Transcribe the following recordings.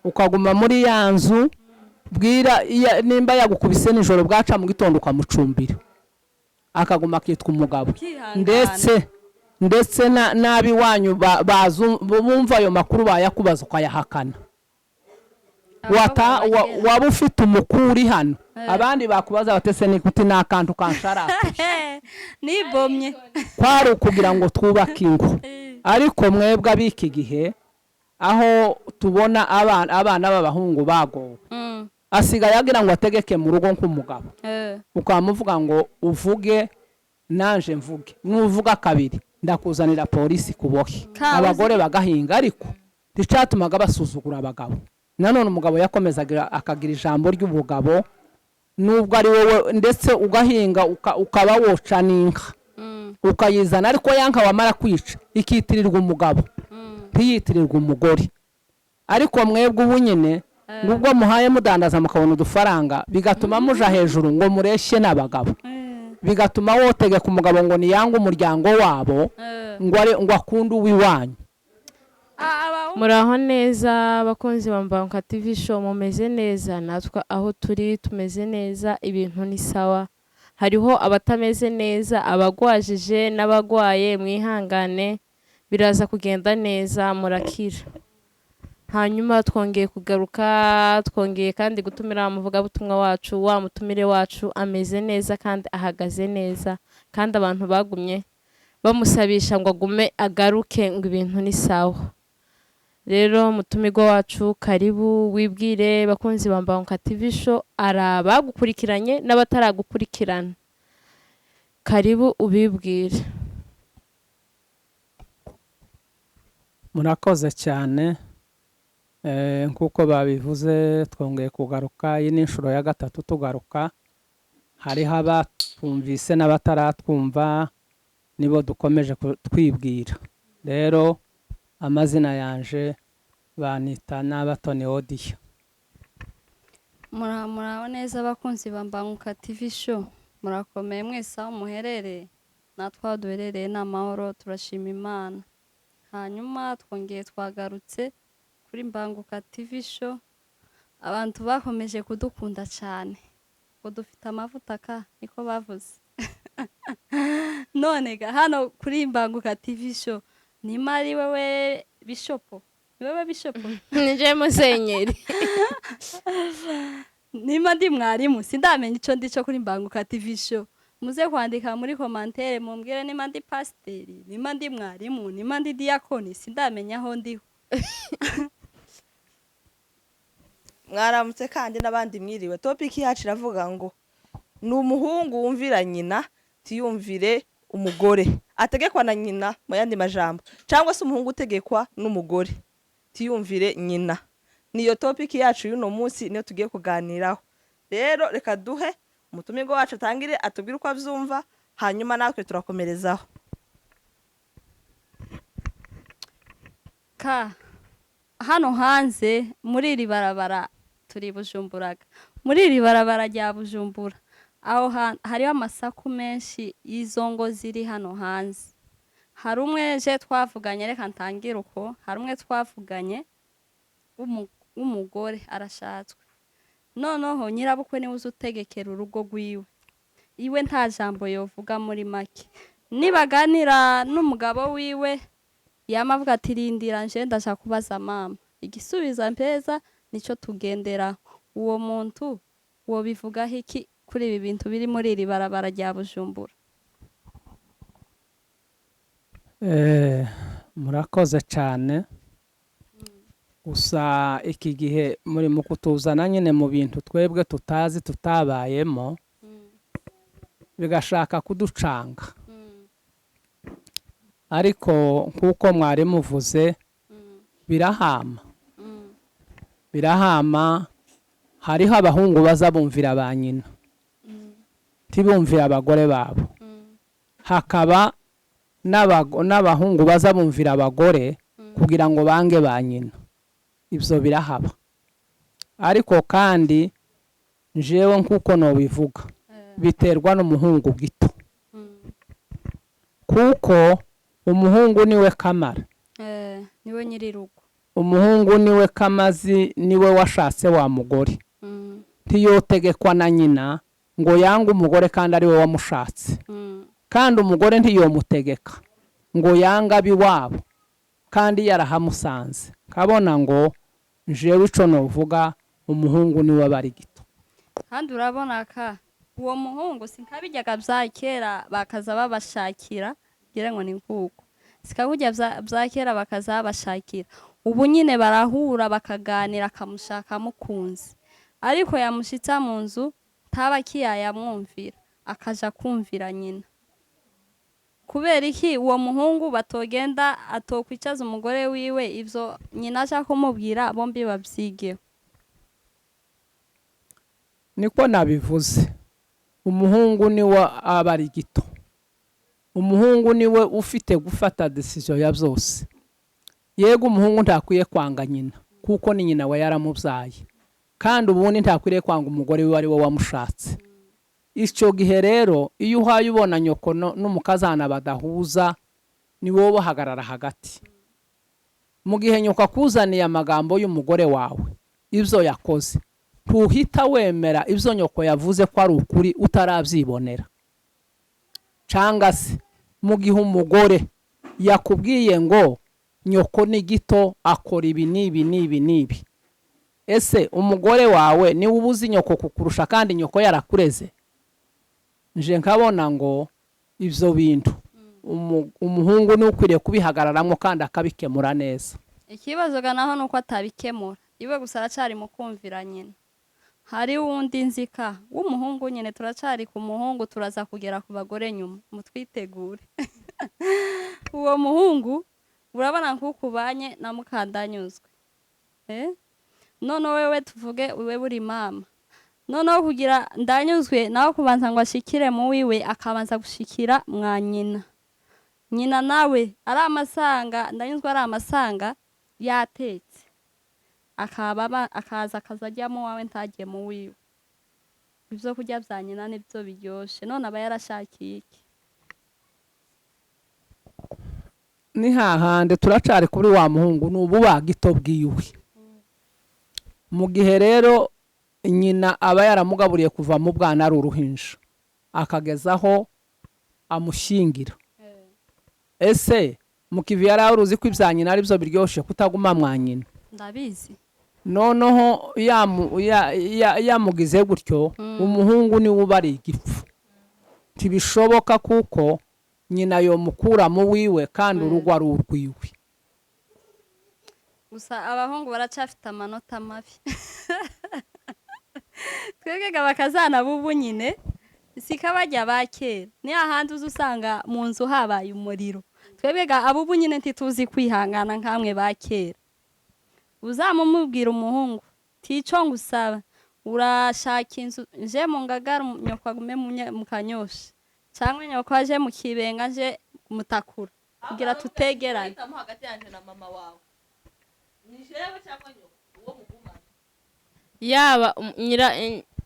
Ukaguma muri ya nzu bwira nimba yagukubise nijoro, bwaca mu gitondo ukamucumbira, akaguma akitwa umugabo. Ukihangana. Ndetse n'ab'iwanyu bumva ayo makuru, bayakubaza ukayahakana. Waba ufite umukuri hano, abandi bakubaza batese ni kuti ni akantu kansharatuye. Nibomye. Kwari ukugira ngo twubake ingo. Ariko mwebwe ab'iki gihe, aho tubona abana b'abahungu bagowe, asigaye agira ngo ategeke mu rugo nk'umugabo. Ukamuvuga ngo uvuge nanje mvuge, nuvuga kabiri ndakuzanira polisi kubohe. Abagore bagahinga, ariko nticyatumaga basuzugura abagabo. Nanone umugabo yakomezaga akagira ijambo ry'ubugabo, nubwo ari wowe, ndetse ugahinga ukaba woca n'inka, ukayizana, ariko ya nka wamara kwica ikitirirwa umugabo, ntiyitirirwe umugore. Ariko mwebwe ubu nyine, nubwo muhaye mudandaza mukabona udufaranga, bigatuma muja hejuru ngo mureshye n'abagabo, bigatuma wotegeka umugabo ngo niyange umuryango wabo, ngo ngo akunde uw'iwanyu. Muraho neza abakunzi ba Mbanguka TV Show, mumeze neza? Natwe aho turi tumeze neza, ibintu ni sawa. Hariho abatameze neza, abagwajije n'abagwaye, mwihangane, biraza kugenda neza, murakira. Hanyuma twongeye kugaruka, twongeye kandi gutumira umuvugabutumwa wacu, wa mutumire wacu ameze neza kandi ahagaze neza, kandi abantu bagumye bamusabisha ngo agume agaruke, ngo ibintu ni sawa. Rero mutumirwa wacu, karibu wibwire bakunzi ba Mbanguka TV Show, ari abagukurikiranye n'abataragukurikirana, karibu ubibwire. Murakoze cyane. Nk'uko babivuze, twongeye kugaruka, iyi ni inshuro ya gatatu tugaruka. Hariho abatwumvise n'abataratwumva, nibo dukomeje twibwira. Rero amazina yanje banita n'Abatoni Odiyo. Muraho neza abakunzi ba Mbanguka TV Show, murakomeye mwese aho muherereye? Natwe aho duherereye ni amahoro, turashima Imana. Hanyuma twongeye twagarutse kuri Mbanguka TV Show. Abantu bakomeje kudukunda cyane ngo dufite amavuta, ka niko bavuze. None ga hano kuri Mbanguka TV Show, nima ari wewe bishopo, ni wewe bishopo? Nije musenyeri. Nimba ndi mwarimu, sindamenya ico ndico kuri Mbanguka TV Show. Muze kwandika muri commentaire mumbwire nimba ndi pasiteri, nimba ndi mwarimu, nimba ndi diyakoni, sindamenya aho ndiho. Mwaramutse kandi n'abandi mwiriwe. Topic yacu iravuga ngo ni umuhungu wumvira nyina tiyumvire umugore, ategekwa na nyina mu yandi majambo, cyangwa se umuhungu utegekwa n'umugore tiyumvire nyina. Niyo topic yacu y'uno munsi, niyo tugiye kuganiraho. Rero reka duhe umutumirwa wacu atangire atubwire uko abyumva, hanyuma natwe turakomerezaho. Ka hano hanze muri iri barabara, turi Bujumburaga, muri iri barabara rya Bujumbura, aho hariho amasaku menshi y'izo ngo ziri hano hanze. Hari umwe je twavuganye, reka ntangire uko, hari umwe twavuganye w'umugore arashatswe, noneho nyirabukwe niwe uza utegekera urugo rwiwe, iwe nta jambo yovuga. Muri make, nibaganira n'umugabo wiwe, yama avuga ati: "Rindira nje ndashaka kubaza mama, igisubizo mpeza nico tugenderaho." Uwo muntu wobivugaho iki kuri ibi bintu biri muri iri barabara rya Bujumbura? Murakoze cyane. Gusa iki gihe muri mu kutuzana nyine mu bintu twebwe tutazi, tutabayemo, bigashaka kuducanga. Ariko nk'uko mwari muvuze, birahama, birahama. Hariho abahungu baza bumvira ba nyina, ntibumvire abagore babo, hakaba n'abahungu baza bumvira abagore kugira ngo bange ba nyina. Ibyo birahaba. Ariko kandi njewe nk'uko nobivuga, biterwa n'umuhungu gito, kuko umuhungu niwe kamara. Niwe nyir'urugo. Umuhungu niwe kamazi, niwe washatse wa mugore. Ntiyotegekwa na nyina ngo yange umugore kandi ari we wamushatse. Kandi umugore ntiyomutegeka ngo yange ab'iwabo kandi yarahamusanze. Kabona ngo jewe ico novuga, umuhungu niwe aba ari gito. Kandi urabona ka uwo muhungu sinkabijyaga bya kera bakaza babashakira, ngira ngo ni nkuko sikabujya bya kera bakaza babashakira. Ubu nyine barahura bakaganira, akamushaka amukunze, ariko yamushitsa mu nzu ntaba akiyayamwumvira, akaja kumvira nyina. Kubera iki uwo muhungu batogenda atokwicaza umugore wiwe, ivyo nyina aja kumubwira bombi babyigeho? Niko nabivuze, umuhungu niwe aba ari gito, umuhungu niwe ufite gufata decision ya byose. Yego, umuhungu ntakwiye kwanga nyina kuko ni nyina we yaramubyaye, kandi ubundi ntakwiriye kwanga umugore we ari we wamushatse. Icyo gihe rero iyo uhaye ubona nyoko n'umukazana badahuza, ni wowe uhagarara hagati. Mu gihe nyoko akuzaniye amagambo y'umugore wawe, ibyo yakoze, ntuhita wemera ibyo nyoko yavuze ko ari ukuri utarabyibonera. Cyangwa se mu gihe umugore yakubwiye ngo nyoko ni gito, akora ibi n'ibi n'ibi n'ibi, ese umugore wawe niwe uba uzi nyoko kukurusha kandi nyoko yarakureze? Nje nkabona ngo ibyo bintu umuhungu niwe ukwiriye kubihagararamo kandi akabikemura neza. Ikibazo ga naho nuko atabikemura, iwe gusa aracari mu kumvira nyina. Hari wundi nzika w'umuhungu nyine, turacari ku muhungu, turaza kugera ku bagore nyuma, mutwitegure. Uwo muhungu urabona nk'uko ubanye na mukandanyuzwe, none wewe tuvuge wewe buri mama, noneho kugira ndanyuzwe nawe kubanza ngo ashikire mu wiwe, akabanza gushikira mwa nyina. Nyina nawe ari amasanga, ndanyuzwe ari amasanga yatetse, akaba akaza akaza ajya mu wawe ntajye mu wiwe. Ibyo kurya bya nyina nibyo biryoshe, none aba yarashakiye iki? Ni hahande turacari kuri wa muhungu, ni ububagito bwiwe. Mu gihe rero nyina aba yaramugaburiye kuva mu bwana ari uruhinja akagezaho amushyingira, ese mu kivi yari aruzi ko ibya nyina ari byo biryoshe kutaguma mwa nyina? Ndabizi. Noneho yamugize gutyo, umuhungu niwe uba ari igipfu. Ntibishoboka kuko nyina yomukura mu wiwe kandi urugo ari urwiwe. Gusa abahungu baracafite amanota mabi. Twebwe bakazana bubu nyine sika bajya ba kera, ni ahandi uza usanga mu nzu habaye umuriro. Twebwe abubu nyine ntituzi kwihangana nkamwe ba kera. Uzamumubwira umuhungu tico ngusaba, urashaka inzu nje mu Ngagara, nyoko agume mu Kanyosha, cyangwa nyoko aje mu Kibenga nje mutakura, kugira tutegerane. Hagati yanje na mama wawe ni jewe cyangwa nyoko uwo mugumana? Yaba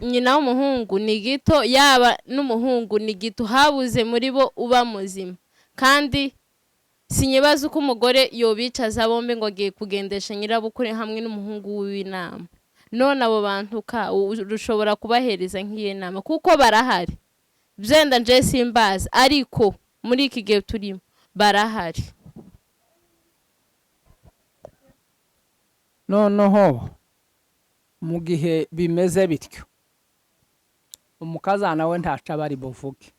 nyina w'umuhungu ni gito, yaba n'umuhungu ni gito, habuze muri bo uba muzima. Kandi sinyibaza uko umugore yobicaza bombi ngo agiye kugendesha nyirabukwe hamwe n'umuhungu w'inama. None abo bantu ka rushobora kubahereza nk'iyo nama, kuko barahari. Byenda nje simbazi, ariko muri iki gihe turimo barahari. Noneho mu gihe bimeze bityo, umukazana we ntaca bari buvuge,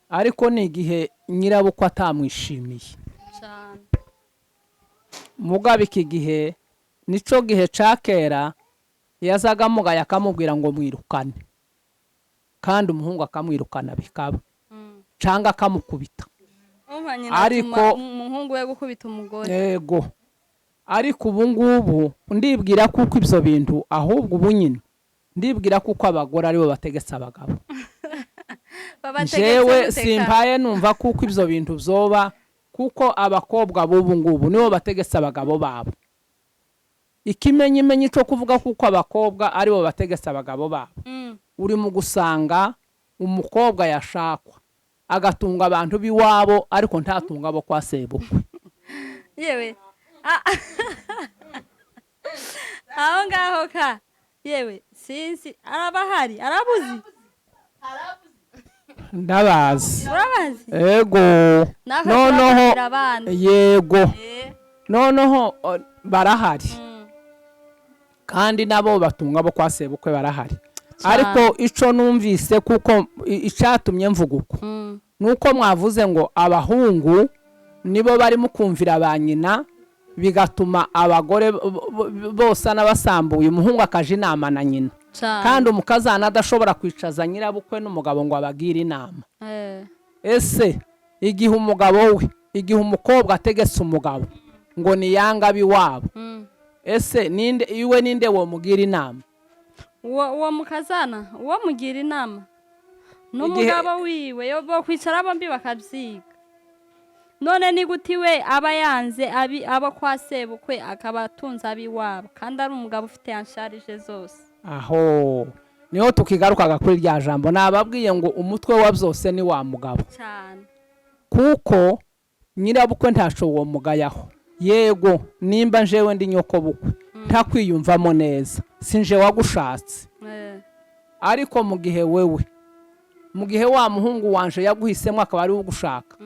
ariko ni igihe nyirabukwe atamwishimiye. Mugabe iki gihe nico gihe ca kera yazaga amugaye akamubwira ngo mwirukane, kandi umuhungu akamwirukana bikaba, canga akamukubita. Ariko umuhungu we gukubita umugore. Yego. Ariko ubu ngubu ndibwira kuko ibyo bintu, ahubwo ubu nyine ndibwira kuko abagore aribo bategetse abagabo. Jewe simpaye numva kuko ibyo bintu byoba, kuko abakobwa b'ubu ngubu nibo bategetse abagabo babo. Ikimenyimenyi cyo kuvuga kuko abakobwa aribo bategetse abagabo babo, uri mu gusanga umukobwa yashakwa agatunga abantu biwabo, ariko ntatunga abo kwa sebukwe. Yewe. Aho ngaho ka yewe, sinzi arabahari, arabuzi. Ndabazi. Urabazi? Ego. Natwe Noneho turababwira abana. Yego. Noneho barahari. Kandi nabo batunga bo kwa sebukwe barahari. Cyane. Ariko ico numvise, kuko icatumye mvuga uko, nuko mwavuze ngo abahungu nibo barimo kumvira ba nyina, bigatuma abagore bose n'abasambuye, umuhungu akaja inama na nyina. Cyane. Kandi umukazana adashobora kwicaza nyirabukwe n'umugabo ngo abagire inama. Ese igihe umugabo we, igihe umukobwa ategetse umugabo ngo niyanga ab'iwabo, ese ninde iwe, ninde womugira inama? Uwo mukazana, uwo mugira inama n'umugabo wiwe, yo bo kwicara bombi bakabyiga. None ni gute iwe aba yanze abi abo kwa sebukwe, akaba atunze ab'iwabo, kandi ari umugabo ufite en charge zose? Aho niho tukigarukaga kuri rya jambo nababwiye ngo umutwe wa byose ni wa mugabo. Cyane. Kuko nyirabukwe ntaco uwo mugayaho. Yego, nimba njewe ndi nyoko bukwe ntakwiyumvamo neza, sinje wagushatse. Ariko mu gihe wewe, mu gihe wa muhungu wanje yaguhisemo akaba ari we ugushaka,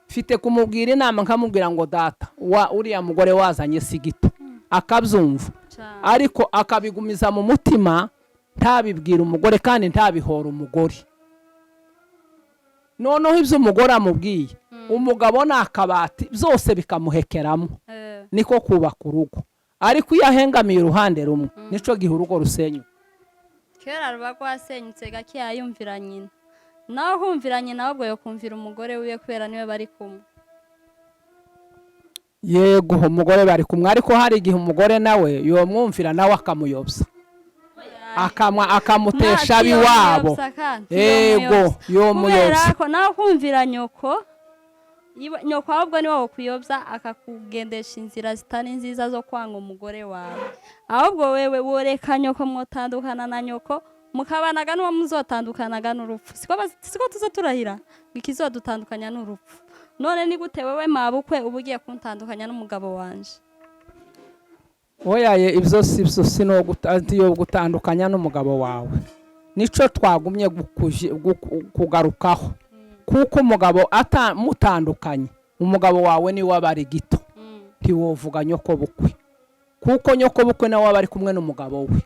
mfite kumubwira inama, nkamubwira ngo data wa uriya mugore wazanye si gito, akabyumva. Cyane. Ariko akabigumiza mu mutima, ntabibwira umugore kandi ntabihora umugore. Noneho ibyo umugore amubwiye, umugabo ni akabati, byose bikamuhekeramo. Niko kubaka urugo. Ariko iyo ahengamiye uruhande rumwe, nico gihe urugo rusenyuka. Kera ruba rwasenyutse gake. Yayumvira nyina, naho kumvira nyina, ahubwo yo kumvira umugore wiwe, kubera niwe bari kumwe. Yego, umugore bari kumwe, ariko hari igihe umugore nawe yomwumvira, nawe akamuyobya, akamwa akamutesha ab'iwabo. Yego, yomuyobya. Kubera ko nawe kumvira nyoko nyoko ahubwo niwe wokuyobya, akakugendesha inzira zitari nziza zo kwanga umugore wawe. Ahubwo wewe woreka nyoko, mwotandukana na nyoko, mukabanaga n'uwo muzotandukanaga n'urupfu. Siko tuza turahira ngo ikizodutandukanya n'urupfu? None ni gute wewe mabukwe uba ugiye kuntandukanya n'umugabo wanje? Oyaye, ibyo si byo, si no gutandukanya n'umugabo wawe. Nico twagumye kugarukaho, kuko umugabo mutandukanye, umugabo wawe niwe aba ari gito. Ntiwovuga nyoko bukwe, kuko nyoko bukwe nawe aba ari kumwe n'umugabo we,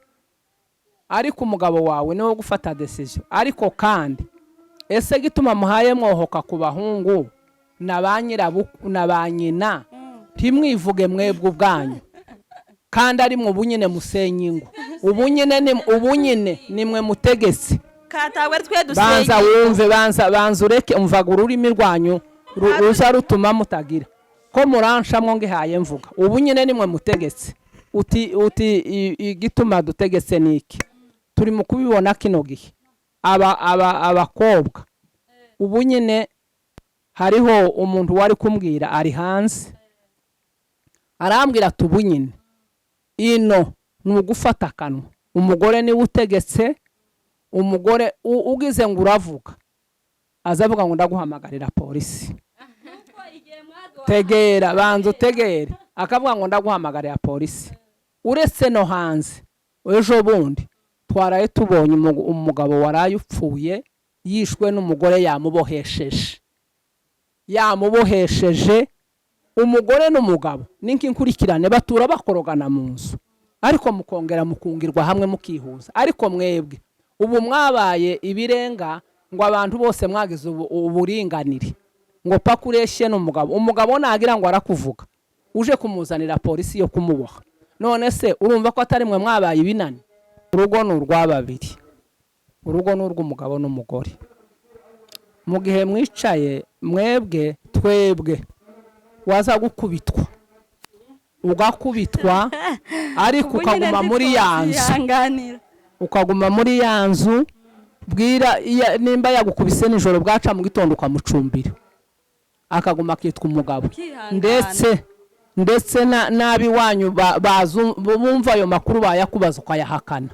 ariko umugabo wawe niwe gufata decision. Ariko kandi ese gituma muhaye mwohoka ku bahungu na ba nyirabuku na ba nyina, ntimwivuge mwebwe ubwanyu, kandi ari mwe ubu nyine musenye ingo, ubu nyine nimwe mutegetse? Katabwe ari twe Banza dusenye. wumve, banza, banza ureke. Umvaga ururimi rwanyu ruza rutuma mutagira ko muranshamwo ngihaye mvuga. Ubu nyine nimwe mutegetse. Uti igituma dutegetse ni iki? Turi mu kubibona kino gihe, aba abakobwa ubu nyine. Hariho umuntu wari kumbwira ari hanze, arambwira ati ubu nyine ino ni ugufata akanwa, umugore niwe utegetse. Umugore ugize ngo uravuga, aza avuga ngo ndaguhamagarira polisi. Tegera, banza utegere. Akavuga ngo ndaguhamagarira polisi. Uretse no hanze, ejo bundi twaraye tubonye umugabo waraye upfuye, yishwe n'umugore yamubohesheje, yamubohesheje. Umugore n'umugabo ni nk'inkurikirane, batura bakorogana mu nzu, ariko mukongera mukungirwa hamwe, mukihuza. Ariko mwebwe ubu mwabaye ibirenga, ngo abantu bose mwagize uburinganire, ngo paka ureshye n'umugabo. Umugabo nagira ngo arakuvuga, uje kumuzanira polisi yo kumuboha. None se urumva ko atari mwe mwabaye ibinani? Urugo ni urwa babiri, urugo ni urw'umugabo n'umugore. Mu gihe mwicaye mwebwe, twebwe waza gukubitwa ugakubitwa, ariko Ubu nyine ukaguma muri ya nzu. ntitwabyihanganira. Ukaguma muri ya nzu, bwira nimba yagukubise nijoro, bwaca mu gitondo ukamucumbira, akaguma akitwa umugabo. Ukihangana. Ndetse n'ab'iwanyu bumva ayo makuru, bayakubaza ukayahakana.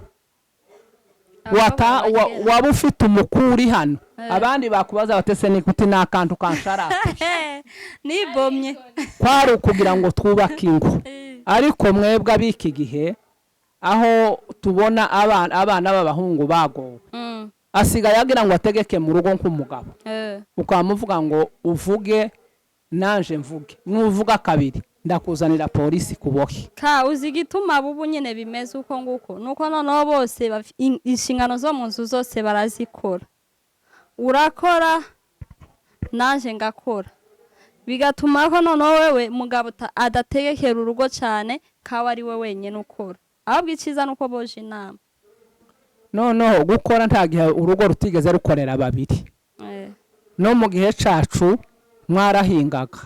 Waba ufite umukuri hano, abandi bakubaza batese ni kuti ni akantu kansharate. Nibomye. Kwari ukugira ngo twubake ingo. Ariko mwebwe ab'iki gihe, aho tubona abana b'abahungu bagowe, asigaye agira ngo ategeke mu rugo nk'umugabo. Ukamuvuga ngo uvuge nanje mvuge, nuvuga kabiri ndakuzanira polisi kubohe. Ka uzi igituma bubu nyine bimeze uko nguko, nuko noneho bose inshingano zo mu nzu zose barazikora. Urakora nanje ngakora, bigatuma ko noneho wewe mugabo adategekera urugo cyane, kawe ari we wenyine ukora. Ahubwo icyiza nuko boje inama. Noneho gukora nta gihe urugo rutigeze rukorera babiri. No mu gihe cacu mwarahingaga.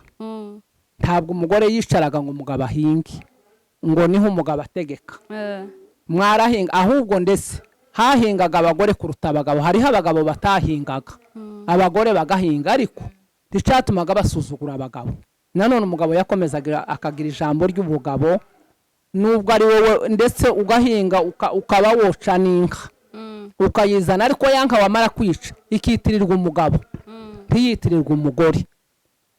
Ntabwo umugore yicaraga ngo umugabo ahinge, ngo niho umugabo ategeka. Mwarahinga, ahubwo ndetse hahingaga abagore kuruta abagabo. Hariho abagabo batahingaga, abagore bagahinga, ariko nticyatumaga basuzugura abagabo. Nanone umugabo yakomezaga akagira ijambo ry'ubugabo, nubwo ari wowe ndetse ugahinga ukaba woca n'inka ukayizana, ariko yanka wamara kwica ikitirirwa umugabo, ntiyitirirwa umugore.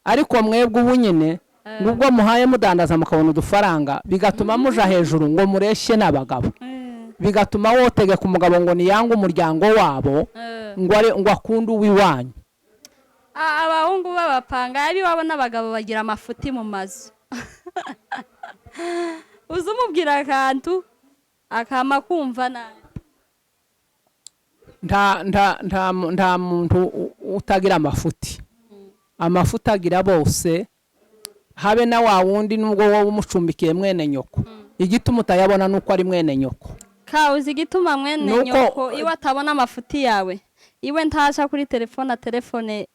Ariko mwebwe ubu nyine nubwo muhaye mudandaza mukabona udufaranga, bigatuma muja hejuru ngo mureshye n'abagabo, bigatuma wotegeka umugabo ngo niyange umuryango wabo, ngo akunde uw'iwanyu. Abahungu b'abapanga abiwabo n'abagabo bagira amafuti mu mazu. Uza umubwira akantu akama kumva nabi. Nta muntu utagira amafuti. Amafuti agira bose, habe na wa wundi nubwo wowe umucumbikiye mwene nyoko. Igituma utayabona nuko ari mwene nyoko. Ka uzi igituma mwene nyoko iwe atabona amafuti yawe? Iwe ntasha kuri telefone, telefone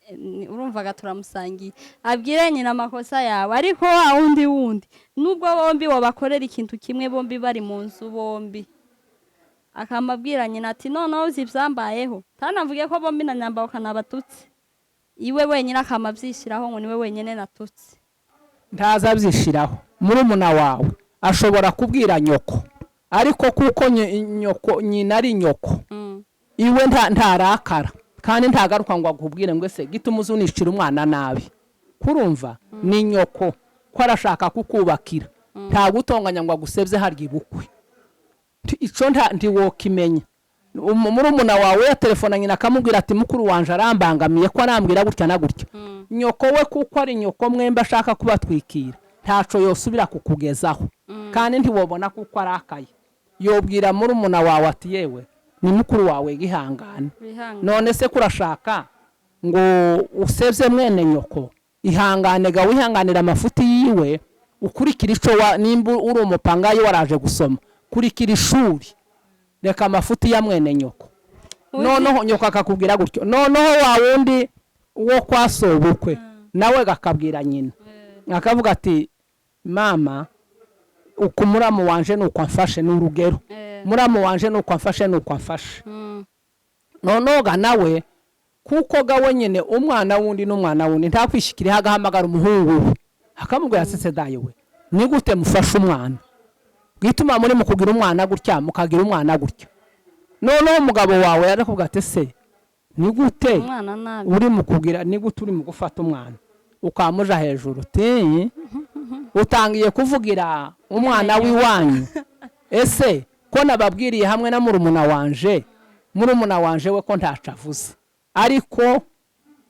urumvaga turamusangiye, abwire nyina amakosa yawe. Ariko wa wundi nubwo bombi wabakorera ikintu kimwe, bombi bari mu nzu bombi, akamabwira nyina ati noneho uzi ibyambayeho, tanavuge ko bombi na nyamba ukanabatutse, iwe wenyine akamabyishyiraho ngo niwe wenyine natutse. Ntazabyishiraho. Murumuna wawe ashobora kubwira nyoko, ariko kuko nyoko nyina ari nyoko, iwe ntarakara kandi ntagaruka ngo akubwire ngo ese gituma uzunicira umwana nabi. Kurumva ni nyoko ko arashaka kukubakira, ntagutonganya ngo agusebye harya ibukwe. Ico ntiwokimenya. Murumuna wawe ya telefona nyina akamubwira ati mukuru wanje arambangamiye ko arambwira gutya na gutya. Nyoko we kuko ari nyoko mwemba ashaka kubatwikira, ntaco yosubira kukugezaho. Kandi ntiwobona kuko arakaye. Yobwira murumuna wawe ati yewe ni mukuru wawe gihangane. None se kurashaka ngo usebye mwene nyoko, ihangane ga wihanganira amafuti yiwe, ukurikira ico nimba uri umupangayi waraje gusoma, kurikira ishuri, reka amafuti ya mwene nyoko. Noneho nyoko akakubwira gutyo. Noneho wa wundi wo kwa sobukwe nawe gakabwira nyina, akavuga ati mama uko muramu wanje nuko amfashe n'urugero, muramu wanje nuko amfashe nuko amfashe. Noneho ga nawe kuko ga wenyine umwana wundi n'umwana wundi ntakwishikira, agahamagara umuhungu we akamubwira ati se dayi we ni gute mufashe umwana, gituma muri mukugira umwana gutya mukagira umwana gutya. Noneho umugabo wawe yarakubwira ati se ni gute uri mukugira, ni gute uri mu gufata umwana ukamuja hejuru ti utangiye kuvugira umwana w'iwanyu. Ese ko nababwiriye hamwe na murumuna wanje we ko ntacavuze, ariko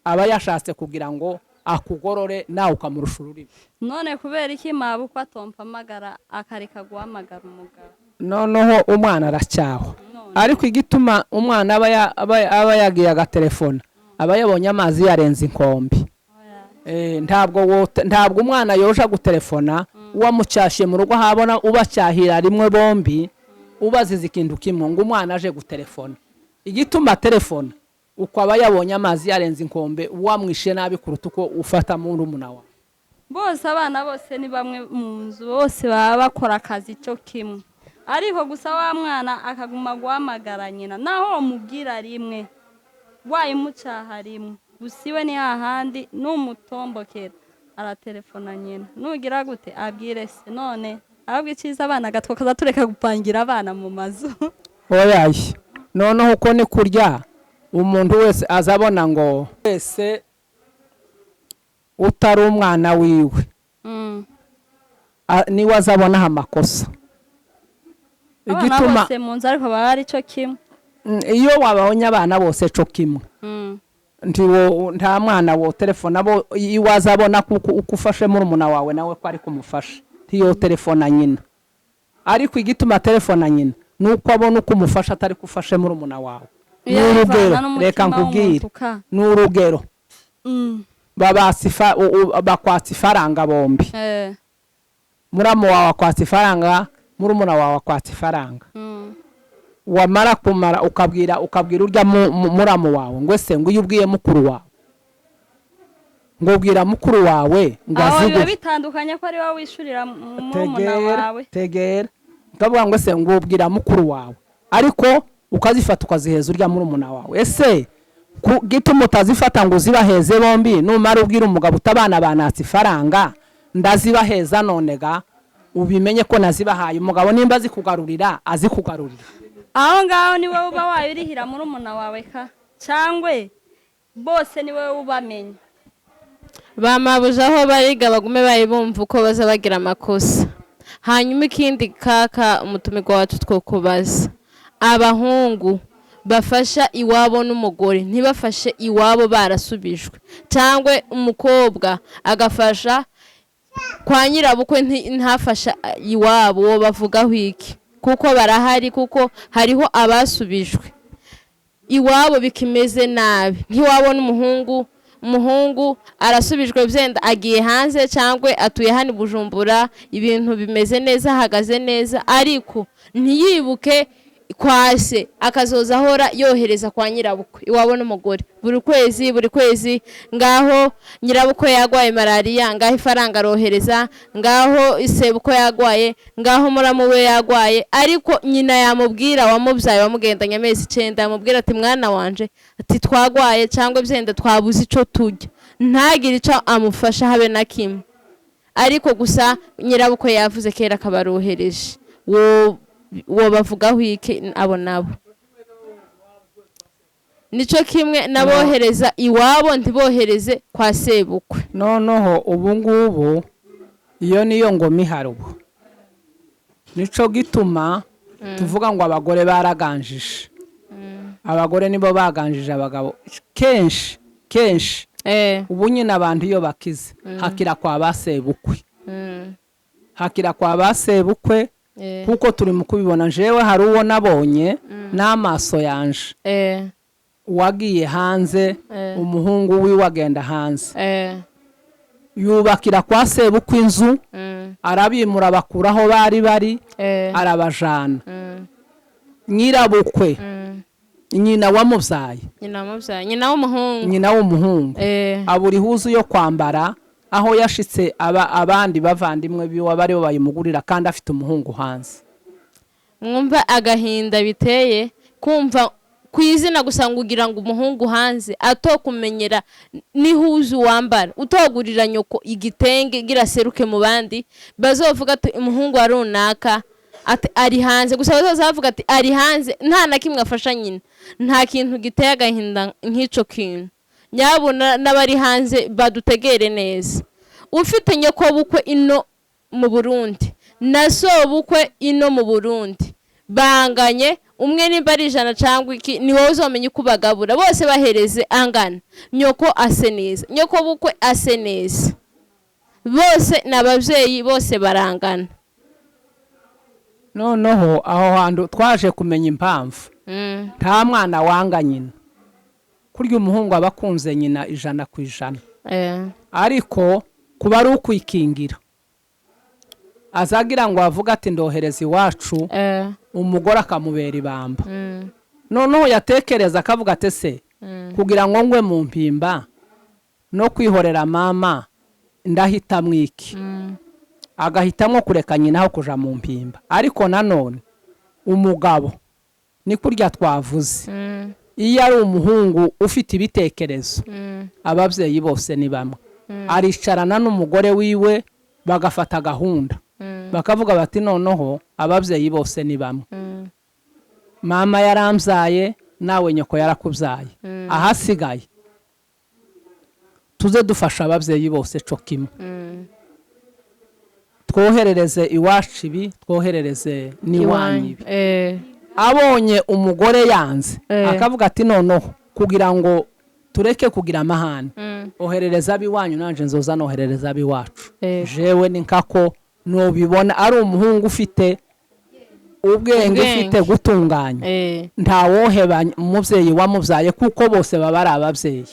aba yashatse kugira ngo akugorore nawe ukamurusha ururimi. None kubera iki mabukwa atompamagara akareka guhamagara umugabo? Noneho umwana aracyaho. Ariko igituma umwana aba yagiye agatelefona, aba yabonye amazi yarenze inkombe. Ntabwo umwana yoja gutelefona uwamucyashye mu rugo habona ubacyahira rimwe bombi ubaziza ikintu kimwe ngo umwana aje gutelefona. Igituma telefona uko aba yabonye amazi yarenze inkombe, uwamwishe nabi kuruta uko ufata murumuna wawe. Bose abana bose ni bamwe mu nzu, bose baba bakora akazi cyo kimwe, ariko gusa wa mwana akaguma guhamagara nyina, naho umubwira rimwe wayimucaha rimwe, gusa iwe ni hahandi numutombokera aratelefona nyina, nugira gute abwire se. None ahubwo icyiza abana gatwa kaza tureka gupangira abana mu mazu. Oyaye Noneho uko ni kurya umuntu wese azabona ngo wese utari umwana wiwe niwe azabonaho amakosa. Abana Igituma bose mu nzu ariko baba ari cyo kimwe. Iyo wabonye abana bose co kimwe, ntiwo nta mwana wo telefona bo iwe azabona kuko uko ufashe murumuna wawe nawe ko ari kumufasha, ntiyo telefona nyina. Ariko igituma telefona nyina ni uko abona uko umufasha atari ko ufashe murumuna wawe. Ni Iyo urugero, bivana n'umutima reka nkubwire, w'umuntu ka. ni urugero, babasa bakwatsa ifaranga bombi. Muramu wawe akwatsa ifaranga, murumuna wawe akwatsa ifaranga. Wamara kumara ukabwira urya muramu wawe ngo ese ngo iyo ubwiye mukuru wawe, ngo ubwira mukuru wawe ngo Aho biba aziguhe. bitandukanye ko ari wowe wishurira murumuna Tegera, wawe. tegera, ukavuga ngo ese ngo ubwira mukuru wawe, ariko ukazifata ukaziheza urya murumuna wawe. Ese ku gituma utazifata ngo uzibaheze bombi? Numara ubwira umugabo utabana banatse ifaranga ndazibaheza, none ga ubimenye ko nazibahaye. Umugabo nimba azikugarurira, azikugarurira. Aho ngaho ni wowe uba wayurihira murumuna wawe ka, cyangwa bose ni wowe ubamenya. Bamabuja aho bariga bagume bayibumva uko baza bagira amakosa. Hanyuma ikindi kaka umutumirwa wacu twokubaza, abahungu bafasha iwabo n'umugore ntibafashe iwabo barasubijwe, cyangwa umukobwa agafasha kwa nyirabukwe ntafasha iwabo, uwo bavugaho iki? Kuko barahari, kuko hariho abasubijwe iwabo bikimeze nabi, nk'iwabo n'umuhungu, umuhungu arasubijwe byenda agiye hanze cyangwa atuye hano i Bujumbura, ibintu bimeze neza, ahagaze neza, ariko ntiyibuke kwa se, akazoza ahora yohereza kwa nyirabukwe iwabo n'umugore buri kwezi buri kwezi. Ngaho nyirabukwe yagwaye malariya, ngaho ifaranga arohereza, ngaho isebukwe yagwaye, ngaho muramu we yagwaye, ariko nyina yamubwira, wamubyaye, wamugendanye amezi 9, yamubwira ati mwana wanje, ati twagwaye cyangwa byenda twabuze ico turya, ntagire ico amufasha habe na kimwe, ariko gusa nyirabukwe yavuze kera akabarohereje. Wo bavugaho iki abo nabo? Nico kimwe n'abohereza iwabo ntibohereze kwa sebukwe. Noneho ubu ngubu iyo niyo ngoma ihari ubu, nico gituma tuvuga ngo abagore baraganjije. Abagore nibo baganjije abagabo kenshi kenshi. Ubu nyine abantu iyo bakize hakira kwa ba sebukwe, hakira kwa ba sebukwe, kuko turi mu kubibona. Jewe hari uwo nabonye n'amaso yanje wagiye hanze, umuhungu wiwe agenda hanze, yubakira kwa sebukwe inzu, arabimura, bakura aho bari bari, arabajana. Nyirabukwe, nyina wamubyaye, Nyina wamubyaye, nyina w'umuhungu. Nyina w'umuhungu, abura ihuzu yo kwambara. Aho yashitse aba abandi bavandimwe biwe aba aribo bayimugurira, kandi afite umuhungu hanze. Mwumva agahinda biteye kumva ku izina gusa ngo ugira ngo umuhungu hanze atokumenyera n'ihuzu wambara, utogurira nyoko igitenge gira seruke mu bandi, bazovuga ati umuhungu wa runaka ati ari hanze gusa, bazoza bavuga ati ari hanze nta na kimwe afasha nyina. Nta kintu giteye agahinda nk'ico kintu. Nyabuna n'abari hanze badutegere neza, ufite nyoko bukwe ino mu Burundi na so bukwe ino mu Burundi banganye, umwe nimba ari 100 cyangwa iki, ni wowe uzomenya uko ubagabura bose, bahereze angana. Nyoko ase neza, nyoko bukwe ase neza, bose ni ababyeyi, bose barangana. Noneho aho hantu twaje kumenya impamvu nta mwana wanga nyina. Kurya umuhungu aba akunze nyina 100%, ariko kuba ari ukwikingira, azagira ngo avuge ati ndohereza iwacu, umugore akamubera ibamba. Noneho yatekereza akavuga ati ese kugira ngo ngwe mu mpimba no kwihorera mama ndahitamwo iki? Agahitamwo kureka nyina aho kuja mu mpimba. Ariko nanone umugabo ni kurya twavuze, iyo ari umuhungu ufite ibitekerezo, ababyeyi bose ni bamwe, aricarana n'umugore wiwe bagafata gahunda, bakavuga bati noneho ababyeyi bose ni bamwe. Mama yarambyaye, nawe nyoko yarakubyaye. Ahasigaye tuze dufasha ababyeyi bose co kimwe. Twoherereze iwacu ibi, twoherereze n'iwanyu ibi. Abonye umugore yanze, akavuga ati: "Noneho kugira ngo tureke kugira amahane, oherereza ab'iwanyu, nanjye nzoza noherereza ab'iwacu." Jewe ni nkako nubibona, ari umuhungu ufite ubwenge, Ubwenge. ufite gutunganya, ntawoheba umubyeyi wamubyaye, kuko bose baba ari ababyeyi.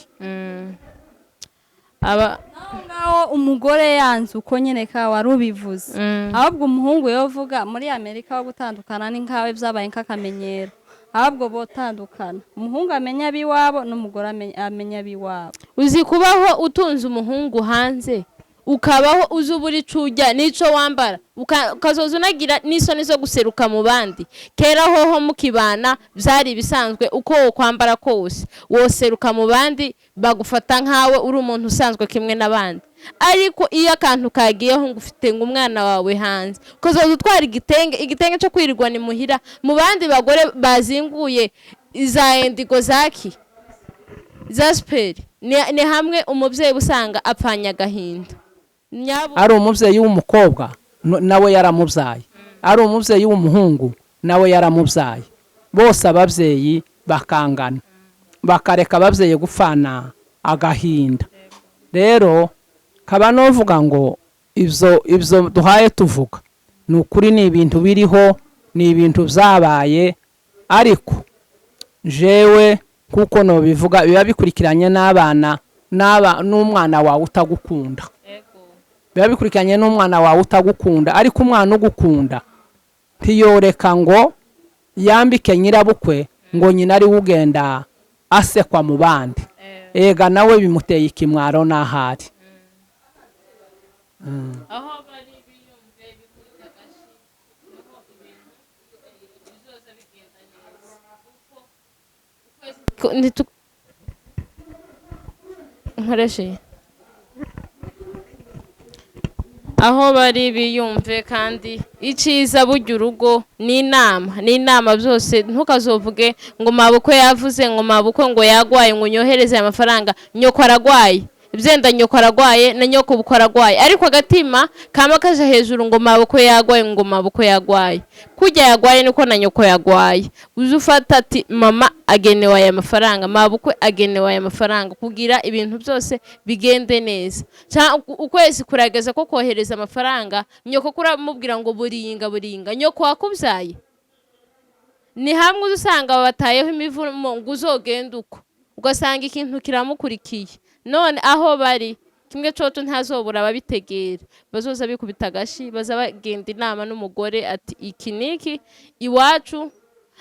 Aba Aho ngaho umugore yanze uko nyine ka wari ubivuze, ahubwo umuhungu yovuga muri Amerika wo gutandukana ni nkawe byabaye nk'akamenyero. Ahubwo botandukana, umuhungu amenya ab'iwabo n'umugore amenya ab'iwabo. Uzi kubaho utunze umuhungu hanze, ukabaho uzi ubura ico urya n'ico wambara, ukazoza unagira n'isoni zo guseruka mu bandi. Kera hoho mukibana byari ibisanzwe, uko wokwambara kose woseruka mu bandi, bagufata nkawe uri umuntu usanzwe kimwe n'abandi. Ariko iyo akantu kagiyeho ngo ufite ngo umwana wawe hanze, ukazoza utwara igitenge, igitenge cyo kwirirwa ni muhira mu bandi bagore bazinguye za endigo zaki za siperi, ni hamwe umubyeyi usanga apfanye agahinda. Ari umubyeyi w'umukobwa, nawe yaramubyaye, ari umubyeyi w'umuhungu, nawe yaramubyaye. Bose ababyeyi bakangana, bakareka ababyeyi gupfana agahinda. Rero kaba novuga ngo ibyo duhaye tuvuga ni ukuri, ni ibintu biriho, ni ibintu byabaye. Ariko jewe kuko nobivuga, biba bikurikiranye n'abana n'umwana wawe utagukunda, biba bikurikiranye n'umwana wawe utagukunda. Ariko umwana ugukunda ntiyoreka ngo yambike nyirabukwe, ngo nyina ari we ugenda asekwa mu bandi. Ega nawe bimuteye ikimwaro n'ahari. Aho bari biyumve, bikubita agashi, niho ibintu bizoza bigenda neza, kuko ukwezi nkoreshe. Aho bari biyumve. Kandi iciza burya urugo ni inama, ni inama byose. Ntukazovuge ngo mabukwe yavuze, ngo mabukwe ngo yagwaye, ngo unyohereze aya mafaranga, nyoko aragwaye. Byenda nyoko aragwaye na nyoko bukwe aragwaye, ariko agatima kama kaje hejuru ngo mabukwe yagwaye, ngo mabukwe yagwaye. Kujya yagwaye niko na nyoko yagwaye. Uze ufata ati: "Mama agenewe aya mafaranga, mabukwe agenewe aya mafaranga," kugira ibintu byose bigende neza. Ukwezi kurageza ko kohereza amafaranga, nyoko kuramubwira ngo buringa buringa, nyoko wakubyaye. Ni hamwe uza usanga babatayeho imivumo ngo uzogende uko, ugasanga ikintu kiramukurikiye. None aho bari kimwe coco ntazobura ababitegera, bazoza bikubita agashi, baza bagenda inama n'umugore ati: "Iki niki iwacu,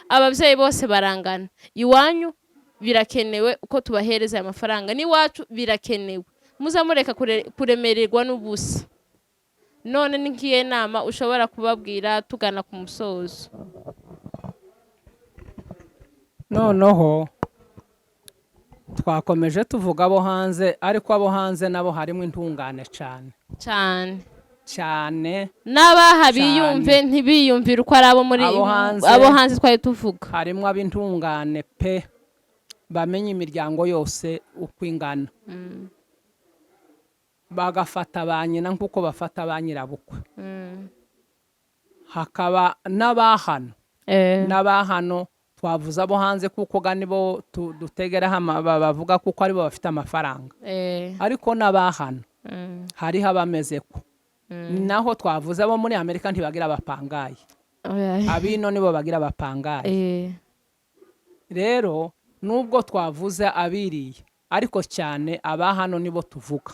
ababyeyi bose barangana, iwanyu birakenewe uko tubahereza aya mafaranga, n'iwacu birakenewe, muza mureka kuremererwa n'ubusa." None ni nk'iyo nama ushobora kubabwira tugana ku musozo? Noneho twakomeje tuvuga abo hanze, ariko abo hanze nabo harimo intungane cyane. Cyane. Cyane. N'abaha Cyane. biyumve, ntibiyumvire uko ari abo muri Abo hanze. Abo hanze twari tuvuga. Harimo ab'intungane pe, bamenya imiryango yose uko ingana, bagafata ba nyina nk'uko bafata ba nyirabukwe. Hakaba n'abahano, n'abahano. Twavuze abo hanze kuko ga nibo dutegeraho bavuga, kuko aribo bafite amafaranga. Ariko n'abahano hariho abameze ko. Naho twavuze abo muri Amerika ntibagira abapangayi. Oya. Abino nibo bagira abapangayi. Rero nubwo twavuze abiriye, ariko cyane aba hano nibo tuvuga,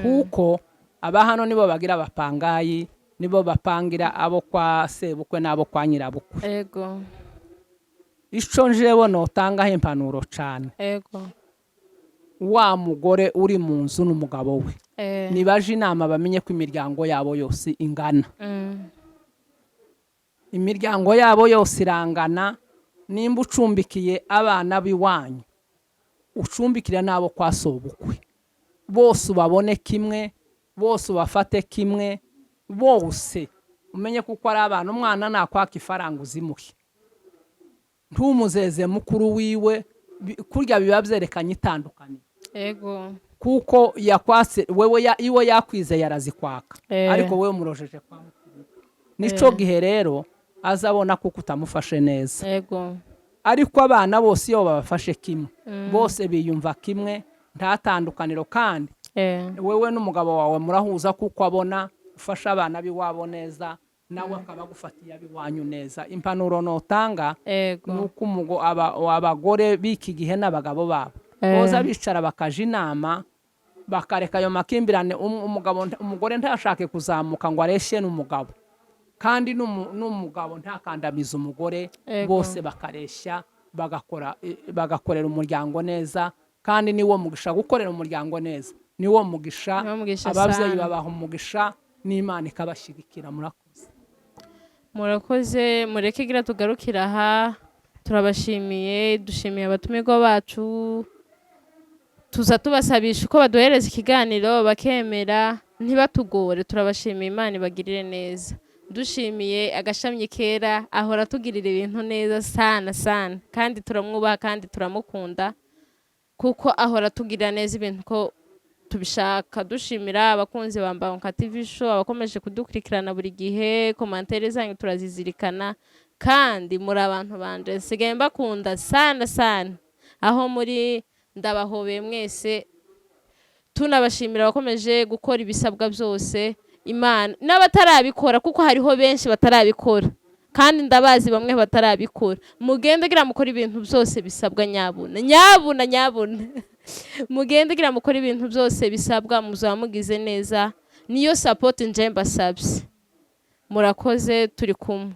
kuko aba hano nibo bagira abapangayi, nibo bapangira abo kwa sebukwe n'abo kwa nyirabukwe. Ico njewe notangaho impanuro cane, wa mugore uri mu nzu n'umugabo we, nibaje inama, bamenye ko imiryango yabo yose ingana. Imiryango yabo yose irangana. Nimba ucumbikiye abana b'iwanyu, ucumbikire n'abo kwa sobukwe, bose ubabone kimwe, bose ubafate kimwe, bose umenye kuko ari abana. Umwana nakwaka ifaranga uzimuhe. Ntumuzeze mukuru wiwe, kurya biba byerekanye itandukaniro, Ego. kuko yakwase wewe iwe yakwizeye arazikwaka, ariko wewe murojeje kwa mukuru we. Nico gihe rero azabona kuko utamufashe neza. Ego. Ariko abana bose iyo babafashe kimwe, bose biyumva kimwe, nta tandukaniro. Kandi wewe n'umugabo wawe murahuza, kuko abona ufasha abana b'iwabo neza, nawe akaba agufatiye ab'iwanyu neza. Impanuro notanga Ego. ni uko abagore b'iki gihe n'abagabo babo boza bicara bakaja inama, bakareka ayo makimbirane. Umugore ntashake kuzamuka ngo areshye n'umugabo, kandi n'umugabo ntakandamize umugore. Bose bakareshya, bagakora, bagakorera umuryango neza. Kandi niwo mugisha, gukorera umuryango neza niwo mugisha. Niwo mugisha Ababyeyi sana. babaha umugisha n'Imana ikabashyigikira. Murakoze. Murakoze. Mureke gira tugarukira aha. Turabashimiye, dushimiye abatumirwa bacu. Tuza tubasabisha uko baduhereza ikiganiro bakemera, ntibatugore. Turabashimiye, Imana ibagirire neza. Dushimiye Agashami Kera, ahora atugirira ibintu neza sana sana, kandi turamwubaha kandi turamukunda kuko ahora atugirira neza ibintu ko tubishaka. Dushimira abakunzi ba Mbanguka TV Show, abakomeje kudukurikirana buri gihe. Commentaires zanyu turazizirikana kandi muri abantu banje nsigaye mbakunda sana sana. Aho muri ndabahobeye mwese. Tunabashimira abakomeje gukora ibisabwa byose, Imana n'abatarabikora, kuko hariho benshi batarabikora kandi ndabazi bamwe batarabikora. Mugende gira mukora ibintu byose bisabwa. Nyabuna, nyabuna, nyabuna, mugende gira mukora ibintu byose bisabwa, muzaba mugize neza. Niyo support nje mbasabye. Murakoze, turi kumwe.